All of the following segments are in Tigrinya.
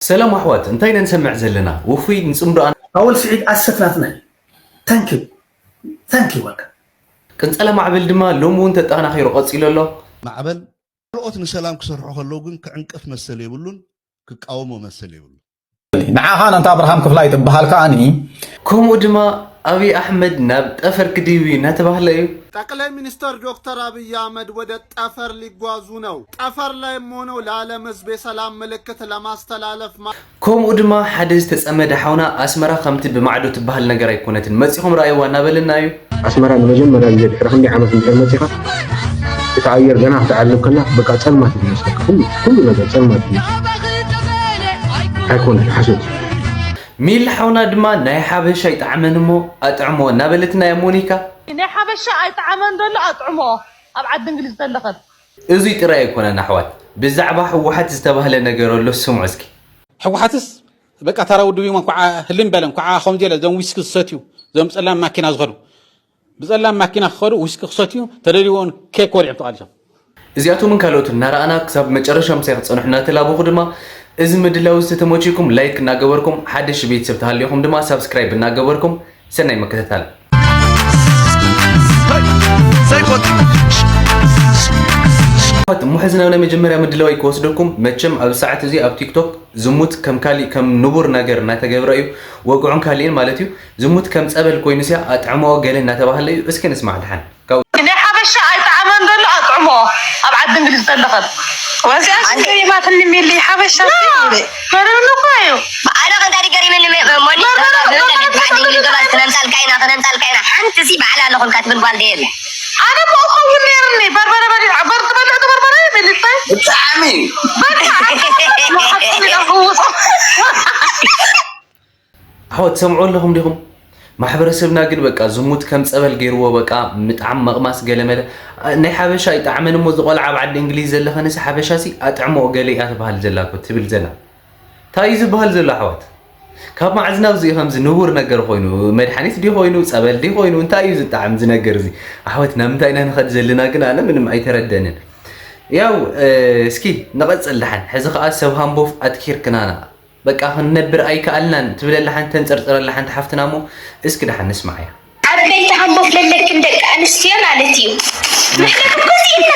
ሰላም ኣሕዋት፣ እንታይ ኢና ንሰምዕ ዘለና? ውፉይ ንጽምዶ ኣን- ኣወል ስዒድ ኣሰፍ ናትና እዩ። Thank you. Thank you, welcome. ቅንጸላ ማዕበል ድማ ሎሚ እውን ተጠናኺሩ ቀጺሉ ኣሎ። ማዕበል ካልኦት ንሰላም ክሰርሑ ከለዉ ግን ክዕንቅፍ መሰል የብሉን፣ ክቃወሞ መሰል የብሉን። ንዓኻ ኣንታ ኣብርሃም ክፍላይ ትበሃል ከኣኒ። ከምኡ ድማ ኣብይ ኣሕመድ ናብ ጠፈር ክድይብ እዩ እናተባህለ እዩ። ጠቅላይ ሚኒስትር ዶክተር አብይ አህመድ ወደ ጠፈር ሊጓዙ ነው። ጠፈር ላይም ሆነው ለዓለም ህዝብ የሰላም ምልክት ለማስተላለፍ ማ- ከምኡ ድማ ሓደ ዝተጸመደ ሓውና ኣስመራ ከምቲ ብማዕዶ ትበሃል ነገር ኣይኮነትን፣ መጺኹም ረኣይዋ እናበለና እዩ። ኣስመራ ንመጀመርያ ግዜ ድሕሪ ክንደይ ዓመት እንድሕር መጺኻ እቲ ኣየር ገና ክትዓልብ ከላ በቃ ጸልማት እዩ ዝመስለካ። ኩሉ ኩሉ ነገር ጸልማት እዩ ዝመስለካ። ኣይኮነን ሓሶት እዩ። ሚሊ ሓውና ድማ ናይ ሓበሻ ይጥዓመን እሞ ኣጥዕሞ እናበለትና እያ ሞኒካ። ናይ ሓበሻ ኣይጥዓመን ዘሎ ኣጥዕሞ ኣብ ዓዲ እንግሊዝ ዘለኸን። እዙይ ጥራይ ኣይኮነን ኣሕዋት፣ ብዛዕባ ህወሓት ዝተባህለ ነገር ኣሎ ስምዑ እስኪ። ህወሓትስ በቃ ተራ ውድብ እዮም። እንኳዓ ህልም በለ እንኳዓ ከምዚ ኢለ እዞም ዊስኪ ዝሰትዩ እዞም ብፀላም ማኪና ዝኸዱ ብፀላም ማኪና ክኸዱ ዊስኪ ክሰትዩ ተደልይዎን ኬክ ወሪዖም ተቓሊሶም። እዚኣቶምን ካልኦትን እናረኣና ክሳብ መጨረሻ ምሳይ ክትፀንሑ እናተላበኹ ድማ እዚ ምድላው ዝተተመችኩም ላይክ እናገበርኩም ሓደሽ ቤተሰብ ተሃልዮኹም ድማ ሳብስክራይብ እናገበርኩም ሰናይ ምክትታል። እሞ ሕዚ ናብ ናይ መጀመርያ ምድላዋይ ክወስደኩም መቸም ኣብ ሰዓት እዚ ኣብ ቲክቶክ ዝሙት ከም ካሊእ ከም ንቡር ነገር እናተገብረ እዩ። ወግዑን ካሊእን ማለት እዩ። ዝሙት ከም ፀበል ኮይኑ ሲያ ኣጥዕሞ ገለ እናተባህለ እዩ። እስኪ ንስማዕ ድሓን ካብ ናይ ሓበሻ ኣይጠዓመን ዘሎ ኣጥዕሞ ኣብ ዓዲ እንግሊዝ ዘለኸን። ወዚኣ ሽማትኒ ሚሊ ሓበሻ መረብሉ እኮ እዩ። ኣነ ከንታ ዲገሪመኒ ሞኒ ብዓዲ እንግሊዝ ገባል ክነምጣልካ ኢና ክነምጣልካ ኢና ሓንቲ ሲ ባዕላ ኣለኹልካ ትብል ጓል ደየለ ኣነ እኮ እኸውን ነይርኒ በርበረ በሊዕ በርበረ በሊዕ በርበረ ይብል እንታይ ብጣዕሚ በቃ ክውጦ ኣሕዋት ትሰምዑ ኣለኹም ዲኹም? ማሕበረሰብና ግን በቃ ዝሙት ከም ፀበል ገይርዎ በቃ ምጥዓም መቕማስ ገለመለ ናይ ሓበሻ ኣይጠዓመን እሞ ዝቆልዓ ኣብ ዓዲ እንግሊዝ ዘለኸንስ ሓበሻ ሲ ኣጥዕሞ ገለ እያ ትበሃል ዘላ እኮ ትብል ዘላ እንታይ እዩ ዝበሃል ዘሎ ኣሕዋት? ካብ መዓዝ ናብዚ እዩ ከምዚ ንቡር ነገር ኮይኑ መድሓኒት ድዩ ኮይኑ ፀበል ድዩ ኮይኑ እንታይ እዩ ዝጠዓም እዚ ነገር እዚ ኣሕዋት ናብ ምንታይ ኢና ንኸድ ዘለና ግን ኣነ ምንም ኣይተረደንን ያው እስኪ ንቐፅል ደሓን ሕዚ ከዓ ሰብ ሃምቦፍ ኣትኪርክናና በቃ ክንነብር ኣይከኣልናን ትብለላ ሓንቲ ተንፀርፅረላ ሓንቲ ሓፍትና እሞ እስኪ ደሓን ንስማዓያ። ዓበይቲ ሃምቦፍ ለለክን ደቂ ኣንስትዮ ማለት እዩ። መሕለፊ እኮ ስኢንና።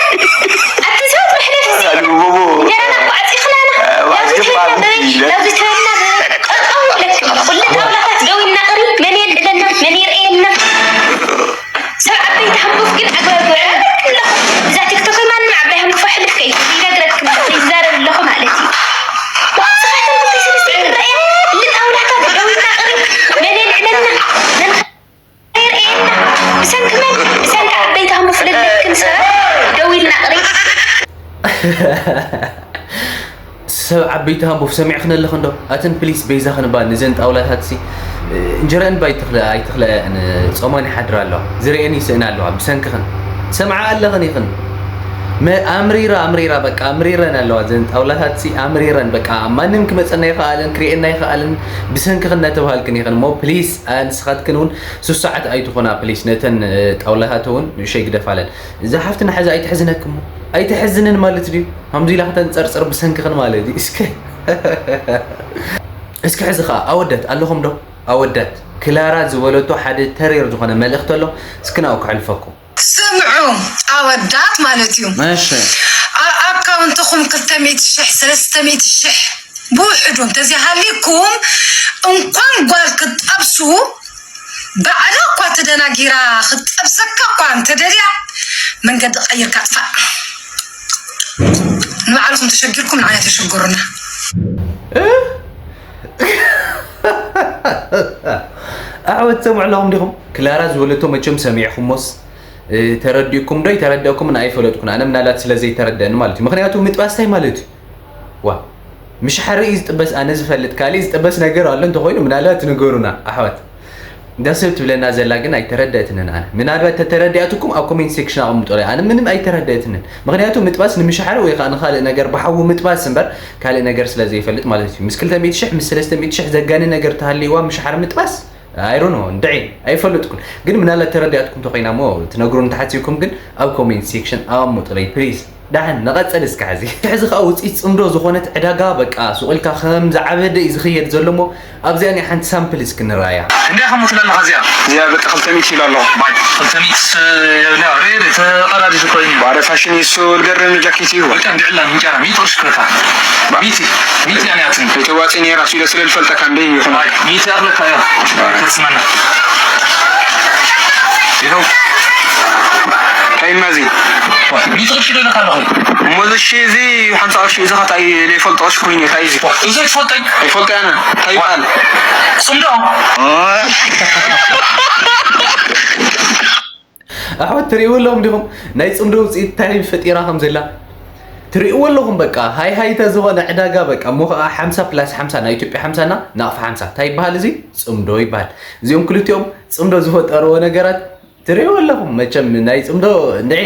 ኣቲ ሰባት መሕለፊ ስኢንና። እንጀራና እኮ ዓፂኽናና። ያዙ ተበልና በበይ፣ ያዙ ተበልና በበይ። ቀጠው ኢለክን። ኩሉ ጣውላታት ደው ኢልና ቅሪ። መን የልዕለና፣ መን ይርእየና። ሰብ ዓበይቲ ሃምቦፍ ግን ኣግባብ ይወረደክን ኣለኹ። እዛ ቲክቶክ ማንም ዓባይ ሃምቦፍ ኣሕልፍ ከይ ይነግረክን ኣለኹ፣ ይዛረብ ኣለኹ ማለት እዩ። ንስኻትኩም ክልተ ሰለስተ ይረኣየን፣ እሊ ጣውላታት ደው ኢልና ቅሪ፣ መን የልዕለና፣ መን ከ-፣ ይርእየና። ብሰንኪ መን? ብሰንኪ ዓበይቲ ሃምቦፍ ለለክን ሰባት ደው ኢልና ቅሪ። ሰብ ዓበይቲ ሃምቦፍ ሰሚዕኽን ኣለኽን ዶ? ኣትን ፕሊስ በይዛኽን እባ ንዘን ጣውላታት ሲ እንጀረን እባ ኣይትኽለ ኣይትኽለ ጾመን ይሓድራ ኣለዋ ዝርእየን ይስእን ኣለዋ ብሰንክኽን ሰምዓ ኣለኽን ኢኽን መ ኣምሪራ ኣምሪራ በቃ ኣምሪረን ኣለዋ ዘን ጣውላታት ሲ ኣምሪረን በቃ ማንም ክመጸና ይኽኣልን ክርእየና ይኽኣልን ብሰንክኽን እናተባሃልክን ኢኽን እሞ ፕሊስ ንስኻትክን እውን ሱሳዓት ኣይትኾና ፕሊስ ነተን ጣውላታት እውን ንእሸይ ግደፋለን እዛ ሓፍትና ሕዚ ኣይትሕዝነክሞ ኣይትሕዝንን ማለት ድዩ? ከምዚ ኢላ ከተንጸርጽር ብሰንክኽን ማለት ድዩ? እስከ እስኪ ሕዚ ኸዓ ኣወዳት ኣለኹም ዶ? ኣወዳት ክላራ ዝበለቶ ሓደ ተሪር ዝኾነ መልእኽቲ ኣሎ እስኪ ናብኡ ከሕልፈኩም። ስምዑ ኣወዳት ማለት እዩ። እሺ። ኣብ ኣካውንትኹም ክልተ ሚእቲ ሽሕ ሰለስተ ሚእቲ ሽሕ ብውሕዱ እንተዘይሃልይኩም እንኳን ጓል ክትጠብሱ ባዕላ እኳ ተደናጊራ ክትጠብሰካ እኳ እንተደልያ መንገዲ ቀይርካ ጥፋእ። ንባዕልኹም ተሸጊርኩም ንዓና ተሸግሩና። ኣሕዋት ትሰምዑ ኣለኹም ዲኹም? ክላራ ዝበለቶ መቸም ሰሚዕኹሞስ ተረዲእኩም ዶ ኣይተረደእኩምን ኣይፈለጥኩን። ኣነ ምናልባት ስለ ዘይተረደእኒ ማለት እዩ። ምኽንያቱ ምጥባስ እንታይ ማለት እዩ? ዋ ምሽሓር እዩ ዝጥበስ ኣነ ዝፈልጥ ካሊእ ዝጥበስ ነገር ኣሎ እንተኾይኑ ምናልባት ንገሩና ኣሕዋት። እዛ ሰብ ትብለና ዘላ ግን ኣይተረደእትንን ኣነ ምናልባት ተተረዲኣትኩም ኣብ ኮሜንት ሴክሽን ኣቐምጡለይ ኣነ ምንም ኣይተረደእትንን ምኽንያቱ ምጥባስ ንምሽሓር ወይ ከዓ ንካልእ ነገር ብሓዊ ምጥባስ እምበር ካልእ ነገር ስለ ዘይፈልጥ ማለት እዩ ምስ ክልተ ሚእቲ ሽሕ ምስ ሰለስተ ሚእቲ ሽሕ ዘጋኒ ነገር ተሃልይዋ ምሽሓር ምጥባስ I don't know እንድዒ ኣይፈለጥኩን ግን ምናልባት ተረዲኣትኩም ተኾይና እሞ ትነግሩን ተሓሲብኩም ግን ኣብ ኮሜንት ሴክሽን ኣቐምጡለይ ፕሊዝ። ዳሕን ንቐጽል እስከ። ሕዚ ሕዚ ከኣ ውፅኢት ፅምዶ ዝኾነት ዕዳጋ በቃ ሱቕ ኢልካ ከም ዝዓበደ እዩ ዝኽየድ ዘሎ እሞ ኣብዚኣ ናይ ሓንቲ ሳምፕል እስኪ ንረኣያ። እንዲያ ከሙት ኣለኻ እዚኣ? እዚኣ በቃ ክልተ ሚእቲ ኢሉ ኣለኹ። ባይ፣ ክልተ ሚእቲ ስ-፣ ሪል ተቐዳዲሱ ኮይኑ። ባለ ፋሽን እዩ እሱ፣ ዝገርም ጃኬት እዩ። በቃ እንዲዕላ እንጀራ ሚእቲ ቅርሺ ክበካ። ሚእቲ፣ ሚእቲ ኣንያትን። የተዋጽእ ነይራ እሱ ኢለ ስለ ዝፈልጠካ እንደ ይኹን። ባይ፣ ሚእቲ ኣኽለካ እያ። ተስማና። ይኸው። እንታይ እማ እዚ? ሚእቲ ቅርሺ ዶ ኢለካ ኣለኹ። እሞ እዚ ሺ እዚ ሓምሳ ቅርሺ እዚ ኸ እንታይ ዘይፈልጦ ቅርሺ ኮይኑ እንታይ እዚ? እዚ ኣይትፈልጠይ? ኣይፈልጦ ኣነ። እንታይ ይበሃል? ጽምዶ። ኣሕዋት ትርእይዎ ኣለኹም ዲኹም? ናይ ጽምዶ ውጽኢት እንታይ ፈጢራ ከም ዘላ ትርእይዎ ኣለኹም። በቃ ሃይ ሃይታ ዝኾነ ዕዳጋ በቃ እሞ ኸዓ ሓምሳ ፕላስ ሓምሳ ናይ ኢትዮጵያ ሓምሳ እና ናቕፋ ሓምሳ እንታይ ይበሃል እዚ? ጽምዶ ይበሃል። እዚኦም ክልቲኦም ጽምዶ ዝፈጠርዎ ነገራት ትርእይዎ ኣለኹም። መቸም ናይ ጽምዶ እንድዒ፣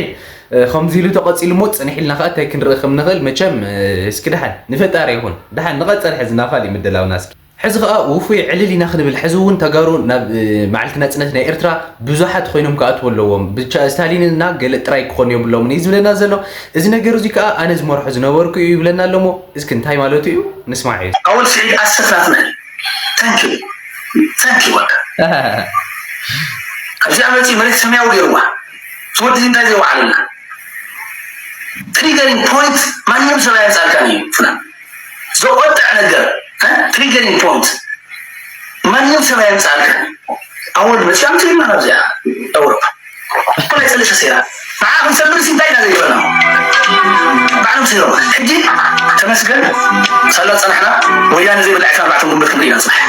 እ፣ ከምዚ ኢሉ ተቐጺሉ እሞ ጽንሕ ኢልና ኸዓ እንታይ ክንርኢ ከም ንኽእል መቸም፣ እ፣ እስኪ ደሓን ንፈጣሪ ይኹን። ደሓን ንቐጽል ሕዚ ናብ ካሊእ ምድላውና እስኪ። ሕዚ ኸዓ ውፉይ ዕልል ኢና ክንብል። ሕዚ እውን ተጋሩ ናብ፣ እ፣ መዓልቲ ናጽነት ናይ ኤርትራ ብዙሓት ኮይኖም ክኣትዉ ኣለዎም። ብቻ ስታሊን እና ገለ ጥራይ ክኾኑ የብሎምን እዩ ዝብለና ዘሎ። እዚ ነገር እዚ ከኣ ኣነ ዝመርሖ ዝነበርኩ እዩ ይብለና ኣሎ እሞ እስኪ እንታይ ማለቱ እዩ ንስማዕ እዩ። ኣወል ስዒድ ኣሰፍናትና እዩ። Thank you. Thank you በቃ። ካብዚኣ መፂ መሬት ሰማያዊ ገይርዋ። ትወዲ እንታይ ዘይወዓለና። Triggering point ማንም ሰብ ኣየምፃልካን እዩ ፍና። ዘቆጥዕ ነገር፣ እ? Triggering point ማንም ሰብ ኣየምፃልካን። ኣወል መፂኦም ትሪማ ናብዚኣ ኤውሮፓ። እኮ ናይ ፅልኢ ተሰይራ። ንዓ ክንሰብር ሲ እንታይ ኢና ዘይበልና? ባዕሎም ሰይሮም። ሕጂ ተመስገን ሳላ ፀናሕና ወያነ ዘይብላ ዕስራን ኣርባዕተን ጉንበት ክንርኢ ኢና ፅባሕ።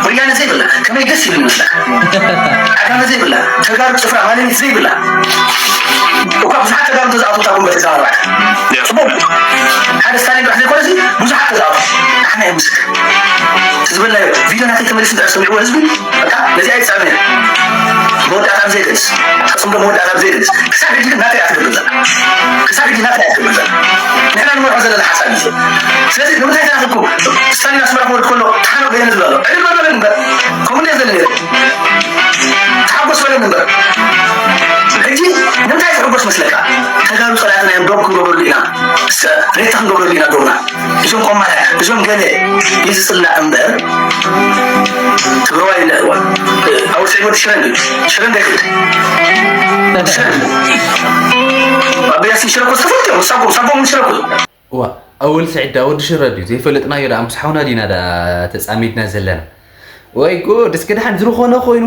ወያነ ዘይብላ ከመይ ደስ ይብል ይመስለካ? ዓጋመ ዘይብላ፣ ተጋሩ ጭፍራ ማንነት ዘይብላ። እኳ ብዙሓት ተጋሩ እንተዝኣትዉ እታ ጉንበት ዕስራን ኣርባዕተን። ጽቡቕ። ሓደ ስታሊን ጥራሕ ዘይኮነሲ ብዙሓት ተዝኣትዉ። ንዓና እዮም ምስክር። እቲ ዝበልናዮ ቪድዮ ናተይ ተመሊሱ እንድሕር ሰሚዕዎ ህዝቢ፣ በቃ ነዚ ኣይትስዕብን እየ። መወዳእታ ኣብ ዘይገልጽ፣ ጽምዶ መወዳእታ ኣብ ዘይገልጽ። ክሳብ ሕጂ ግን ናተይ እያ ትገብር ዘላ። ክሳብ ሕጂ ናተይ እያ ትገብር ዘላ። ንሕና ንመርሖ ዘለና ሓሳብ እዩ። ስለዚ ንምንታይ ተረኺብኩም? ስታሊን ኣስመራ ክወርድ ከሎ ተሓነቕ በየነ ዝብል ኣሎ። ዕልል በል በለኒ እምበር። ከምኡ እንድየ ዝደሊ ነይረ። ተሓጎስ በለኒ እምበር። ሕጂ ንምንታይ ዝሕጎስ መስለካ? ተጋሩ ጸላእትና እዮም፣ ዶብ ክንገብረሉ ኢና። እስከ ሬታ ክንገብረሉ ኢና ዶብና። እዞም ቆማላት፣ እዞም ገለ እዩ ዝጽላእ እምበር፣ ትግራዋይ ለ-፣ ዋ-፣ ኣወል ስዒድ ወዲ ሽረ እንድዩ። ሽረ እንታይ ይኽእል? ሽረ። ኣበይ ያሲን ሽረ እኮ ዝተፈልጡ እዮም። ሳጎ-፣ ሳጎ ምን ሽረ እኮ እዩ። እዋ፣ ኣወል ስዒድ ዳ ወዲ ሽረ ድዩ? ዘይፈለጥናዮ ደኣ ምስ ሓውና ዲና ደኣ ተጻሚድና ዘለና? ወይ ጉድ! እስኪ ደሓን ዝርኾነ ኮይኑ፣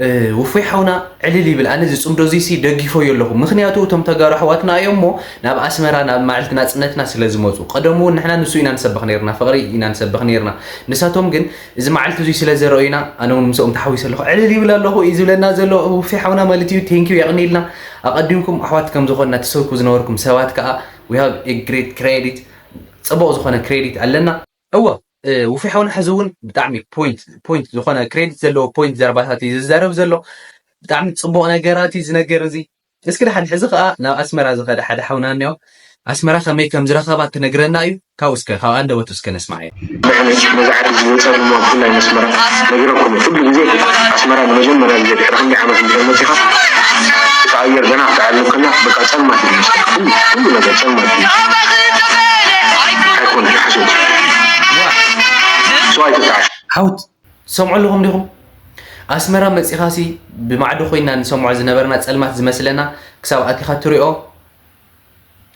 እ፣ ውፉይ ሓውና ዕልል ይብል። ኣነ እዚ ጽምዶ እዚሲ ደጊፎዮ ኣለኹ። ምኽንያቱ እቶም ተጋሩ ኣሕዋትና እዮም እሞ ናብ ኣስመራ፣ ናብ መዓልቲ ናጽነትና ስለ ዝመጹ። ቀደሙ እውን ንሕና ንሱ ኢና ንሰብኽ ነይርና፣ ፍቕሪ ኢና ንሰብኽ ነይርና። ንሳቶም ግን እዚ መዓልቲ እዙይ ስለ ዘረኡና፣ ኣነ እውን ምስኦም ተሓዊሰ ኣለኹ። ዕልል ይብል ኣለኹ እዩ ዝብለና ዘሎ ውፉይ ሓውና ማለት እዩ። ቴንኪዩ፣ የቕንይልና። ኣቐዲምኩም ኣሕዋት ከም ዝኾንና ትሰብኩ ዝነበርኩም ሰባት ከኣ፣ we have a great credit፣ ጽቡቕ ዝኾነ ክሬዲት ኣለና። እወ፣ እ፣ ውፉይ ሓውና ሕዚ እውን ብጣዕሚ ፖይንት፣ ፖይንት ዝኾነ ክሬዲት ዘለዎ ፖይንት ዘረባታት እዩ ዝዛረብ ዘሎ። ብጣዕሚ ጽቡቕ ነገራት እዩ ዝነገር እዚ። እስኪ ደሓን ሕዚ ኸኣ ናብ ኣስመራ ዝኸደ ሓደ ሓውና እኒኦ። ኣስመራ ከመይ ከም ዝረኸባ ክነግረና እዩ። ካብኡ እስከ፣ ካብ ኣንደበቱ እስከ ነስማዓዮ። ብዕነት ነዚ ዓዲ እዚ ዘጸልምዋ ብፍላይ መስመራ ነጊረኩም እየ። ኩሉ ግዜ ኣስመራ ንመጀመርያ ግዜ ድሕሪ ክንደይ ዓመት እንድሕር መጺኻ፣ እቲ ኣየር ገና ክትዓልብ ከላ በቃ ጸልማት እዩ ዝመስለካ። ኩሉ፣ ኩሉ ነገር ጸልማት እዩ። ኣይኮነን፣ ሓሶት እዩ። So ኣይትተዓሽ። ሓውት ትሰምዑ ኣለኹም ዲኹም? ኣስመራ መጺኻሲ ብማዕዶ ኮይና ንሰምዖ ዝነበርና ጸልማት ዝመስለና ክሳብ ኣቲኻ ትሪኦ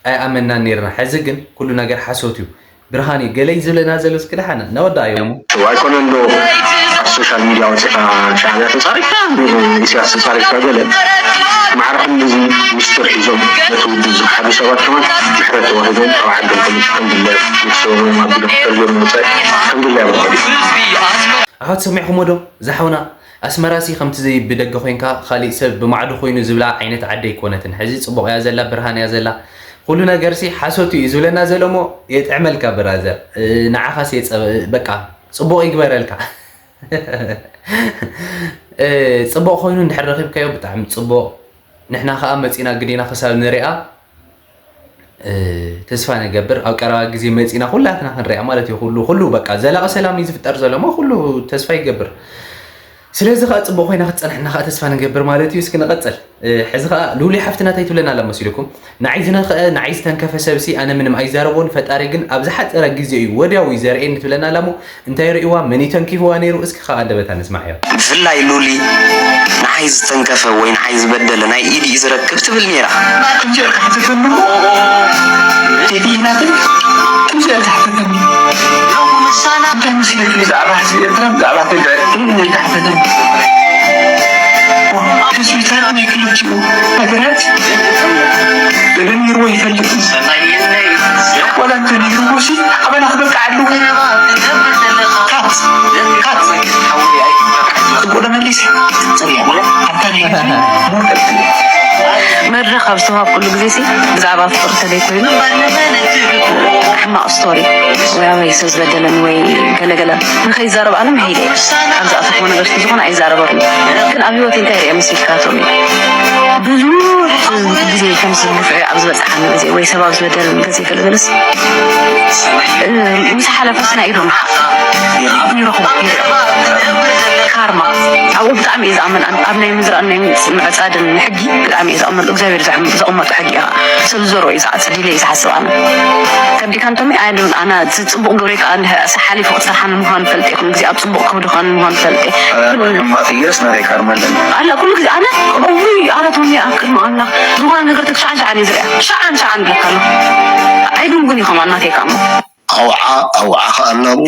ኣይኣመንናን ነይርና። ሕዚ ግን ኩሉ ነገር ሓሶት እዩ፣ ብርሃን እዩ። ገለ እዩ ዝብለና ዘሎ፣ እስኪ ደሓን ነወዳእዮ እሞ። ኣይኮነን ዶ ኣብ ሶሻል ሚድያ ወፂኻ ሻዕብያ ተፃሪፍካ፣ ኢሳያስ ተፃሪፍካ ገለ ማዕረ ክንድዚ ሚስጥር ሒዞም ነቲ ውድብ ዝኸሓዱ ሰባት ከማን ምሕረት ተዋሂቦም ኣብ ዓዶም ከም፣ ከም ድላዮም ቤተሰቦም ኣቢሎም ከርዮም ወፃኢ ከም ድላዮም ይኸዱ። ኣሕዋት ሰሚዕኹሞ ዶ? ዝሓውና ኣስመራሲ ከምቲ ዘይ ብደገ ኮይንካ ካሊእ ሰብ ብማዕዶ ኮይኑ ዝብላ ዓይነት ዓዲ ኣይኮነትን። ሕዚ ጽቡቕ እያ ዘላ፣ ብርሃን እያ ዘላ፣ ኩሉ ነገርሲ ሓሶት እዩ ዝብለና ዘሎ እሞ የጥዕመልካ ብራዘር። እ፣ ንዓኻስ የጸ-፣ በቃ ጽቡቕ ይግበረልካ። እ፣ ጽቡቕ ኮይኑ እንድሕር ረኺብካዮ ብጣዕሚ ጽቡቕ። ንሕና ከኣ መጺና ግዴና ክሳብ ንሪኣ እ፣ ተስፋ ንገብር ኣብ ቀረባ ግዜ መጺና ኩላትና ክንሪኣ ማለት እዩ። ኩሉ፣ ኩሉ በቃ ዘላቂ ሰላም እዩ ዝፍጠር ዘሎ እሞ ኩሉ ተስፋ ይገብር። ስለዚ ከዓ ፅቡቅ ኮይና ክትፀንሕና ከዓ ተስፋ ንገብር ማለት እዩ። እስኪ ንቐፅል። እ፣ ሕዚ ከዓ ሉሊ ሓፍትና እንታይ ትብለና ኣላ መሲልኩም? ንዓይ ዝነኸአ ንዓይ ዝተንከፈ ሰብሲ ኣነ ምንም ኣይዛረቦን፣ ፈጣሪ ግን ኣብ ዝሓፀረ ግዜ እዩ ወዲያው እዩ ዘርእየኒ ትብለና ኣላ እሞ እንታይ ርእይዋ? መን እዩ ተንኪፍዋ ነይሩ? እስኪ ከዓ ኣንደበታ ንስማዕ እዮ። ብፍላይ ሉሊ ንዓይ ዝተንከፈ ወይ ንዓይ ዝበደለ ናይ ኢድ እዩ ዝረክብ ትብል ነይራ። ከምዚኣ ኢልካ ሕተተኒ እሞ፣ ቴዲ ናተይ፣ ከምዚኣ ኢልካ ሕተተኒ። እንታይ መስለኪ ብዛዕባ ህዝቢ ኤርትራ፣ ብዛዕባ ትግራይ እንታይ ኢልካ ሕተተኒ? ህዝቢ ታሪኽ ናይ ክልቲኡ ሃገራት ተደሚርዎ ይፈልጥ። ዋላ እንተነይርዎ ሲ ኣበና ክበቅዓሉ። ካት፣ ካት። ጽቡቕ ዶ መሊሰ? ጽቡቕ። ኣታ ነይርኒ። መድረኽ ኣብ ዝተዋሃብኩሉ ግዜ ሲ ብዛዕባ ፍቕሪ ተለይ ኮይኑ ሕማቕ ስቶሪ ወይ ኣበይ ሰብ ዝበደለኒ ወይ ገለገለ ንኸይዛረብ ኣነ መሄደ ኣብዝኣተኽዎ ነገር ስለዝኾነ ኣይዛረበሉን። ግን ኣብ ህይወት እንታይ ሪአ መስልካቶም እዩ ብዙሕ ግዜ ከም ዝንፍዑ ኣብ ዝበፅሓኒ ግዜ ወይ ሰብ ኣብ ዝበደለኒ ግዜ ገለገለስ ምስ ሓለፈስ ናይ ኢዶም ይረኽቡ ይሪኦም። ካርማ ኣብኡ ብጣዕሚ እየ ዝኣምን። ኣብ ናይ ምዝራእን ናይ ምዕፃድን ሕጊ ብጣዕሚ እየ ዝኣምነሉ። እግዚኣብሔር ዘቐመጦ ሕጊ እየ። ሰብ ዝዘርኦ እዩ ዝዓፅድ ኢለ እየ ዝሓስብ ኣነ። ከብዲካ እንተሚ ኣነ ኣነ እቲ ፅቡቕ ግብረይ ከዓ እንድሕር ሓሊፉ ክትሰርሓኒ ምዃኑ ፈልጠ ይኹን ግዜ ኣብ ፅቡቕ ከብድኻኒ ምዃኑ ፈልጠ ግን ማጥየስ ናይ ካርመለን ኣላ ኩሉ ግዜ ኣነ እውይ ኣረ ቶሚ ኣብ ቅድሚ ኣምላኽ ዝኾነ ነገር ትክ ሸዓን ሸዓን እየ ዝሪኣ። ሸዓን ሸዓን ብለካ ኣሎ። ኣይድንጉን ኢኹም ኣናተይ ከዓ እሞ ኣውዓ ኣውዓ ከኣላቡ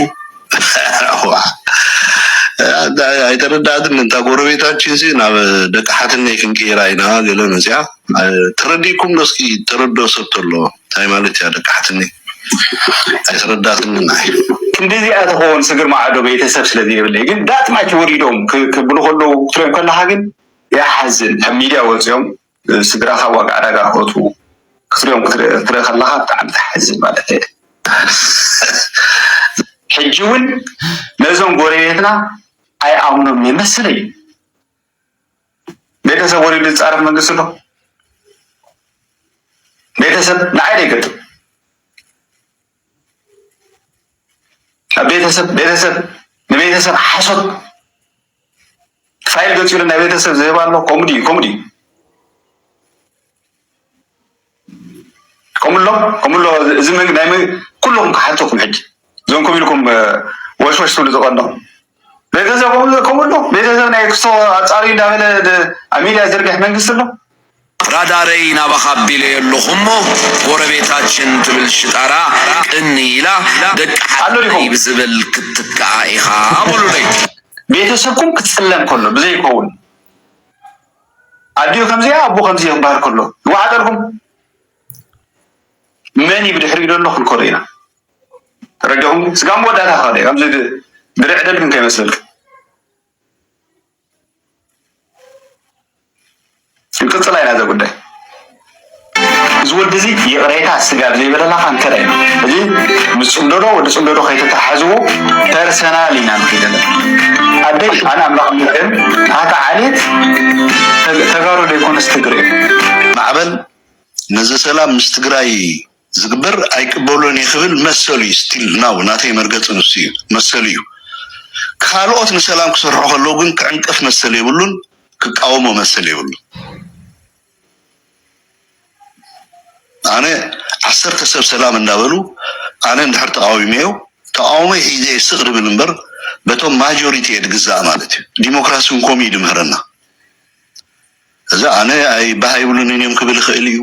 ኣይተረዳእትን። እንታ ጎረቤታችን ሲ ናብ ደቂ ሓትነይ ክንቅይራ ኢና ገለ መፅያ ተረዲእኩም ዶ እስኪ ተረድኦ ሰብ ተሎ እንታይ ማለት እያ ደቂ ሓትነይ ኣይተረዳእትንን ኣይ ክንድዚኣ ትኸውን ስግር ማዕዶ ቤተሰብ ስለ ዘይብለይ ግን ዳጥማች ወሪዶም ክ- ክብሉ ከለዉ ክትሪኦም ከለኻ ግን ያሓዝን ካብ ሚድያ ወፂኦም ስድራኻ ዋጋ ዕዳጋ ክእትዉ ክትሪኦም ክትርኢ ክትርኢ ከለኻ ብጣዕሚ ትሓዝን ማለት እየ ሕጂ እውን ነዞም ጎረቤትና ኣይኣምኖም ይመስለይ ቤተሰብ ወሪዱ ዝፃረፍ መንግስቲ ኣሎ ቤተሰብ ንዓይ ደይገጥም ቤተሰብ ቤተሰብ ንቤተሰብ ሓሶት ፋይል ገፂሉ ናይ ቤተሰብ ዝህብ ኣሎ ኮሙዲ ኮሙዲ ከምሎ ከምሎ እዚ መንግ ናይ መንግ ኩለኩም ክሓተኩም ሕጂ እዞም ከም ኢልኩም ወሽወሽ ትብሉ ዝቀኖ ቤተሰብ ከምሎ ቤተሰብ ናይ ክስቶ ኣፃሪ እንዳበለ ኣብ ሚድያ ዝርግሕ መንግስቲ ኣሎ ራዳረይ ናባኻ ኣቢለዮ ኣለኹ እሞ ጎረቤታችን ትብል ሽጣራ ቅኒ ኢላ ደቂ ሓትነይ ብዝብል ክትትክኣ ኢኻ በሉለይ። ቤተሰብኩም ክጽለም ከሎ ብዘይከውን ኣዲኡ ከምዚኣ ኣቦ ከምዚ ክበሃል ከሎ ይወሓጠልኩም መን እዩ ብድሕሪኡ ዘሎ ክንከዶ ኢና ተረዲኹም ስጋ መወዳእታ ክኸደ ከምዚ ድርዕ ደልግን ከይመስለልክ ክንቅፅላ ኢና ዘ ጉዳይ እዚ ወዲ እዚ ይቕሬታ ስጋብ ዘይበለላኻ እንከዳ እዩ እዚ ምስ ፅምደዶ ወዲ ፅምደዶ ከይተተሓዝዎ ፐርሰናል ኢና ንኸይደለ ኣደይ ኣነ ኣምላኽ ምክን ኣታ ዓሌት ተጋሩ ዘይኮነስ ትግሬ ማዕበል ነዚ ሰላም ምስ ትግራይ ዝግበር ኣይቅበሎን እየ ክብል መሰሉ እዩ still now ናተይ መርገፂ ንሱ እዩ መሰሉ እዩ ካልኦት ንሰላም ክሰርሑ ከለዉ ግን ክዕንቅፍ መሰል የብሉን ክቃወሞ መሰል የብሉን ኣነ ዓሰርተ ሰብ ሰላም እንዳበሉ ኣነ እንድሕር ተቃዊመዮ ተቃውሞይ ሒዘ ስቅ ድብል እምበር በቶም ማጆሪቲ እየ ድግዛእ ማለት እዩ ዲሞክራሲ እውን ከምኡ እዩ ድምህረና እዚ ኣነ ኣይ ባህ ኣይብሉንን እዮም ክብል ይኽእል እዩ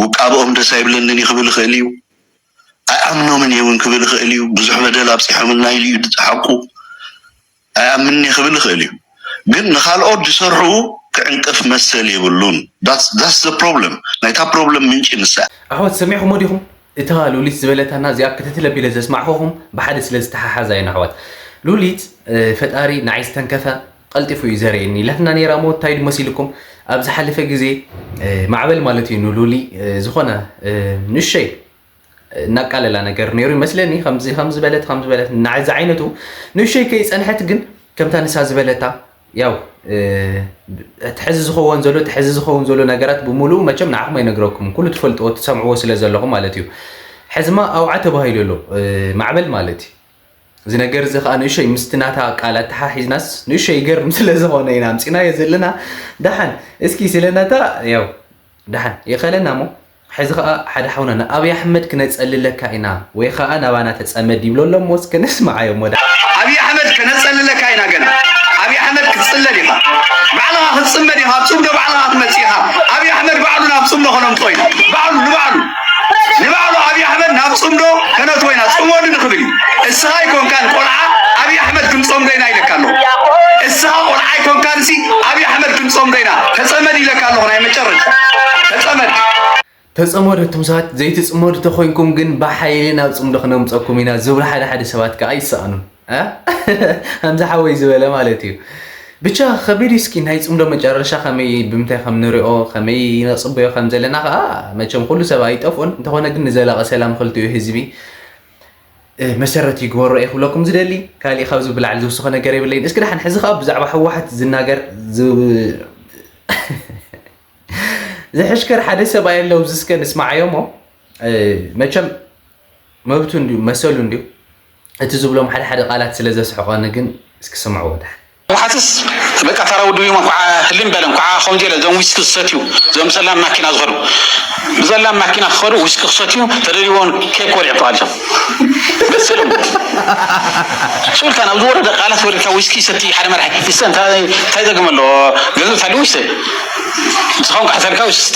ውቃብኦም ደስ ኣይብለንን እዩ ክብል ይኽእል እዩ ኣይኣምኖምን እየ እውን ክብል ይኽእል እዩ ብዙሕ በደል ኣብፂሖምልና ኢሉ እዩ ሓቁ ኣይኣምንን እየ ክብል ይኽእል እዩ ግን ንካልኦት ዝሰርሑ ክዕንቅፍ መሰል የብሉን that's the problem ናይታ problem ምንጪ ንሳ ኣሕዋት ሰሚዕኹሞ ዲኹም እታ ሉሊት ዝበለታና እዚኣ ክትትል ኣቢለ ዘስማዕኹኹም ብሓደ ስለ ዝተሓሓዛ እየን ኣሕዋት ሉሊት ፈጣሪ ንዓይ ዝተንከፈ ቀልጢፉ እዩ ዘርእየኒ ኢላትና ነይራ እሞ እንታይ ድመሲልኩም ኣብ ዝሓለፈ ግዜ ማዕበል ማለት እዩ ንሉሊ ዝኾነ ንእሸይ እናቃለላ ነገር ነይሩ ይመስለኒ ከምዚ ከምዚ በለት ከምዚ በለት ንዓዚ ዓይነቱ ንእሸይ ከይፀንሐት ግን ከምታ ንሳ ዝበለታ ያው እቲ ሕዚ ዝኸውን ዘሎ እቲ ሕዚ ዝኸውን ዘሎ ነገራት ብምሉኡ መቸም ንዓኹም ኣይነግረኩም ኩሉ ትፈልጥዎ ትሰምዕዎ ስለ ዘለኹም ማለት እዩ ሕዝማ ኣውዓ ተባሂሉ ኣሎ ማዕበል ማለት እዩ እዚ ነገር እዚ ከዓ ንእሸይ ምስቲ ናታ ቃል ኣተሓሒዝናስ ንእሸይ ይገርም ስለ ዝኾነ ኢና ኣምፂናዮ ዘለና። ደሓን እስኪ ስለ ናታ ያው ደሓን ይኸለና እሞ፣ ሕዚ ከዓ ሓደ ሓውና ንኣብይ ኣሕመድ ክነፀልለካ ኢና ወይ ከዓ ናባና ተፀመድ ይብሎ ኣሎ እሞ እስከ ነስምዓዮ እሞ ደሓን። ኣብይ ኣሕመድ ክነፀልለካ ኢና ገና። ኣብይ ኣሕመድ ክትፅለል ኢኻ። ባዕልኻ ክትፅመድ ኢኻ። ኣብ ፅምዶ ባዕልኻ ክትመፅእ ኢኻ። ኣብይ ኣሕመድ ባዕሉ ናብ ፅምዶ ከነምፅኦ ኢና። ባዕሉ ንባዕሉ ንባዕሉ ኣብይ ኣሕመድ ናብ ፅምዶ ከነእትዎ ኢና። ፅመዱ ንክብል እዩ። እስኻ ኣይኮንካን ቆልዓ ኣብይ ኣሕመድ ክንፀምዶ ኢና ኢለካ ኣለኹ። እስኻ ቆልዓ ኣይኮንካን ሲ ኣብይ ኣሕመድ ክንፀምዶ ኢና። ተፀመድ ኢለካ ኣለኹ። ናይ መጨረሻ ተፀመድ። ተፀመዱ። እቶም ሰባት ዘይትፅመዱ ተኮይንኩም ግን ብሓይሊ ናብ ፅምዶ ክነምፀኩም ኢና ዝብሉ ሓደ ሓደ ሰባት ከዓ ይሰኣኑን። እ? ከምዚ ሓወይ ዝበለ ማለት እዩ። ብቻ ከቢድ እዩ። እስኪ ናይ ፅምዶ መጨረሻ ከመይ፣ ብምንታይ ከም ንሪኦ፣ ከመይ ነፅበዮ ከም ዘለና ከዓ መቸም ኩሉ ሰብ ኣይጠፍኡን። እንተኾነ ግን ንዘላቂ ሰላም ክልቲኡ ህዝቢ እ፣ መሰረት ይግበሮ እየ ክብለኩም ዝደሊ። ካሊእ ካብዚ ብላዕሊ ዝውስኾ ነገር የብለይን። እስኪ ደሓን ሕዚ ከዓ ብዛዕባ ህወሓት ዝናገር ዝ-፣ ዝሕሽከር ሓደ ሰብኣይ ኣሎ። እዚ እስከ ንስማዓዮ እሞ፣ እ፣ መቸም መብቱ እንድዩ፣ መሰሉ እንድዩ። እቲ ዝብሎም ሓደ ሓደ ቃላት ስለ ዘስሕቐኒ ግን እስኪ ስምዕዎ ደሓን። ህወሓትስ በቃ ተራ ውድብ እዮም። እንኳዓ ህልም በለ፣ እንኳዓ ከምዚ ኢለ እዞም ዊስኪ ዝሰትዩ፣ እዞም ጸላም ማኪና ዝኸዱ፣ ብጸላም ማኪና ክኸዱ ዊስኪ ክሰትዩ ተደልይዎም ኬክ ወሊዑ ተቓሊሶም። በስሎም። ሱልካ ናብ ዝወረደ ቃላት ወሪድካ ዊስኪ ይሰቲ ሓደ መራሒ። ይስተ እንታይ፣ እንታይ ዘግም ኣለዎ? ገንዘብ ታልዩ ይስተ። ንስኻ እውን ካሕሰልካ ይስተ።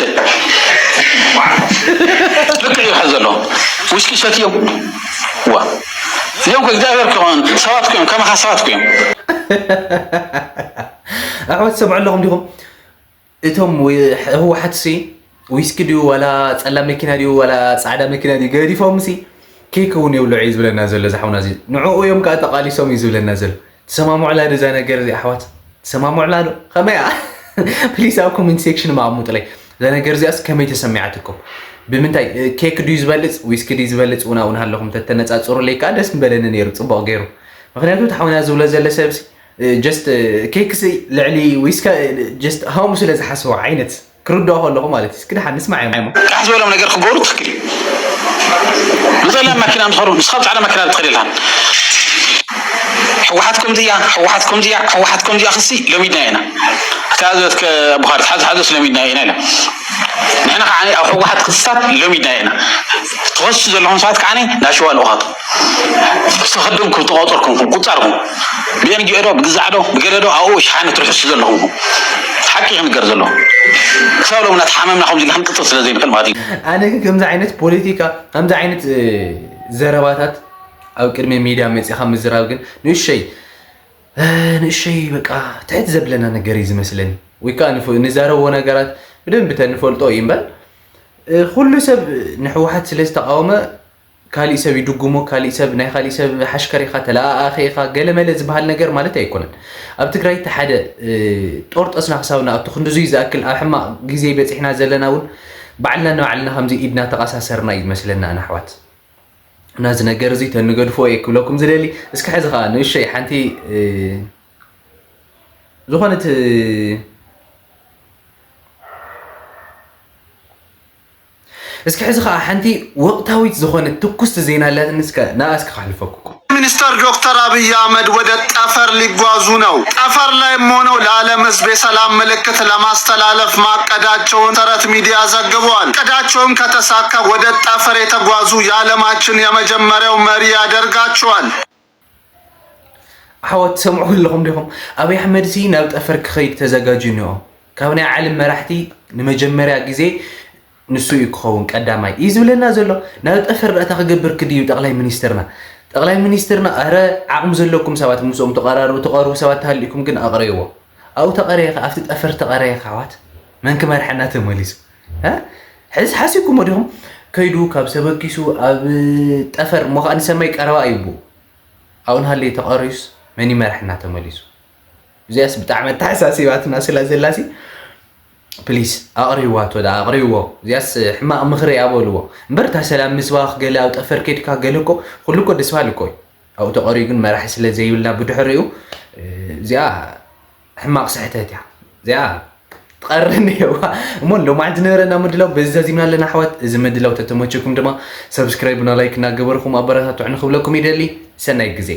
ልክዕ እዩ ሓዚ ዘሎ። ዊስኪ ሰትዮም። ዋ። እዚኦም እኮ እግዚኣብሔር እኮ እዮም፣ ሰባት እኮ እዮም፣ ከማኻ ሰባት እኮ እዮም። ኣሕዋት ትሰምዑ ኣለኹም ዲኹም? እቶም ዊ-፣ ህወሓት ሲ ዊስኪ ድዩ ዋላ ጸላም መኪና ድዩ ዋላ ጻዕዳ መኪና ድዩ ገዲፎም ሲ ኬክ እውን የብልዑ እዩ ዝብለና ዘሎ እዚ ሓውና እዚ። ንዕኡ እዮም ከዓ ተቓሊሶም እዩ ዝብለና ዘሎ። ትሰማምዑላ ዶ እዛ ነገር እዚ ኣሕዋት? ትሰማምዑላ ዶ? ከመይ እያ? ፕሊስ ኣብ ኮሜንት ሴክሽን ኣቐምጡለይ። እዛ ነገር እዚኣስ ከመይ ተሰሚዓትኩም? ብምንታይ፣ እ፣ ኬክ ድዩ ዝበልጽ? ዊስኪ ድዩ ዝበልጽ? እውን ኣብኡ እናሃለኹም ተተነጻጽሩለይ ከዓ ደስ ምበለኒ ነይሩ፣ ጽቡቕ ገይሩ። ምኽንያቱ እቲ ሓውና ዝብሎ ዘሎ ሰብሲ፣ እ፣ ጀስት፣ እ፣ ኬክሲ ልዕሊ ዊስካ፣ እ፣ ጀስት ሃሙ ስለ ዝሓስቦ ዓይነት ክርድኦ ከለኹ ማለት እዩ። እስኪ ደሓን ንስማዕ እዮም። ቃሕ ዝበሎም ነገር ክገብሩ ትኽክል እዩ። ብጸላም ማኪና ምስ ኸዱ፣ ንስኻ ብጻዕዳ ማኪና ትኸድ የለን። ህወሓት ከምዚ እያ፣ ህወሓት ከምዚ እያ፣ ህወሓት ከምዚ እያ ክሲ ለሚድና ኢና። እታ ዝበትከ ቡኻሪ፣ ሓዚ ሓዚ ለሚድና ኢና ኢለ። ንሕና ከዓ ኣብ ህወሓት ክስታት ለሚድና ኢና። ትኸሱ ዘለኹም ሰባት ከዓ ናሽዋ ልኡኻቱ። ዝተኸደምኩም፣ ዝተቆፀርኩም፣ ቁፃርኩም። ብኤንጂኦ ዶ፣ ብግዛዕ ዶ፣ ብገለ ዶ፣ ኣብኡ ሸሓነ ትርሕሱ ዘለኹም። ሓቂ ክንገር ዘለዎ። ክሳብ ሎሚ እናተሓመምና ከምዚ ኢልና ክንቅፅል ስለ ዘይንኽእል ማለት እዩ። ኣነ ግን ከምዚ ዓይነት ፖለቲካ፣ ከምዚ ዓይነት፣ እ፣ ዘረባታት ኣብ ቅድሚ ሚድያ መፂኻ ምዝራብ ግን ንእሸይ፣ እ፣ ንእሸይ በቃ ትሕት ዘብለና ነገር እዩ ዝመስለኒ። ወይ ከዓ ንፍ-፣ ንዛረቦ ነገራት ብደንቢ ተንፈልጦ እዩ እምበር፣ እ፣ ኩሉ ሰብ ንህወሓት ስለ ዝተቃወመ ካሊእ ሰብ ይድጉሞ፣ ካሊእ ሰብ፣ ናይ ካሊእ ሰብ ሓሽከር ኢኻ፣ ተለኣኣኺ ኢኻ፣ ገለመለ ዝበሃል ነገር ማለት ኣይኮነን። ኣብ ትግራይ እቲ ሓደ፣ እ፣ ጦር ጠስና ክሳብ ንኣቱ ክንድዙይ ዝኣክል ኣብ ሕማቕ ግዜ በፂሕና ዘለና እውን ባዕልና ንባዕልና ከምዚ ኢድና ተቐሳሰርና እዩ ዝመስለና ኣነ ኣሕዋት። እና እዚ ነገር እዚ ተንገድፎ እየ ክብለኩም ዝደሊ። እስኪ ሕዚ ከዓ ንእሸይ ሓንቲ፣ እ፣ ዝኾነት፣ እ፣ እስኪ ሕዚ ከዓ ሓንቲ ወቕታዊት ዝኾነት ትኩስቲ ዜና ኣላትኒ፣ እስከ ንኣ እስከ ከሕልፈኩም። ሚኒስተር ዶክተር አብይ አህመድ ወደ ጠፈር ሊጓዙ ነው። ጠፈር ላይም ሆነው ለዓለም ሕዝብ የሰላም ምልክት ለማስተላለፍ ማቀዳቸውን መሰረት ሚዲያ ዘግቧል። እቅዳቸውን ከተሳካ ወደ ጠፈር የተጓዙ የዓለማችን የመጀመሪያው መሪ ያደርጋቸዋል። ኣሕዋት ትሰምዑ ኣለኹም ዲኹም? ኣብይ ኣሕመድ ሲ ናብ ጠፈር ክኸይድ ተዘጋጅዩ እኒኦ። ካብ ናይ ዓለም መራሕቲ ንመጀመርያ ግዜ ንሱ እዩ ክኸውን ቀዳማይ እዩ ዝብለና ዘሎ። ናብ ጠፈር ዳእታ ክገብር ክድዩ ጠቕላይ ሚኒስትርና? ጠቕላይ ሚኒስትርና፣ ኣረ ዓቕሚ ዘለኩም ሰባት ምስኦም ተቐራርቡ፣ ተቐርቡ ሰባት ተሃሊእኩም ግን ኣቕረይዎ። ኣብኡ ተቐረየ ከ፣ ኣብቲ ጠፈር ተቐረየ ከ ኣሕዋት መን ክመርሐና ተመሊሱ? እ? ሕዚ ሓሲብኩሞ ዲኹም? ከይዱ ካብ ሰበኪሱ ኣብ ጠፈር እሞ ከኣ ንሰማይ ቀረባ እዩ ብኡ። ኣብኡ ንሃለየ ተቐርዩስ መን ይመርሐና ተመሊሱ? እዚኣስ ብጣዕሚ ኣተሓሳሲባትና ስላ ዘላሲ ፕሊስ ኣቕርይዋ፣ ቶ ደኣ ኣቕርይዎ። እዚኣስ ሕማቕ ምኽሪ እያ በልዎ። እምበር እታ ሰላም ምስባኽ ገለ ኣብ ጠፈር ኬድካ ገለ እኮ፣ ኩሉ እኮ ደስ በሃሊ እኮ እዩ። ኣብኡ ተቐርዩ ግን መራሒ ስለ ዘይብልና ብድሕሪኡ፣ እ፣ እዚኣ ሕማቕ ስሕተት እያ። እዚኣ ትቐርኒ እየዋ። እሞ ሎማዓንቲ ዝነበረና ምድላው በዚ ዛዚምና ኣለና ኣሕዋት። እዚ ምድላው ተተመቸኩም ድማ ሰብስክራይብ እና ላይክ እናገበርኩም ኣበረታትዑ ንክብለኩም ይደሊ። ሰናይ ግዜ።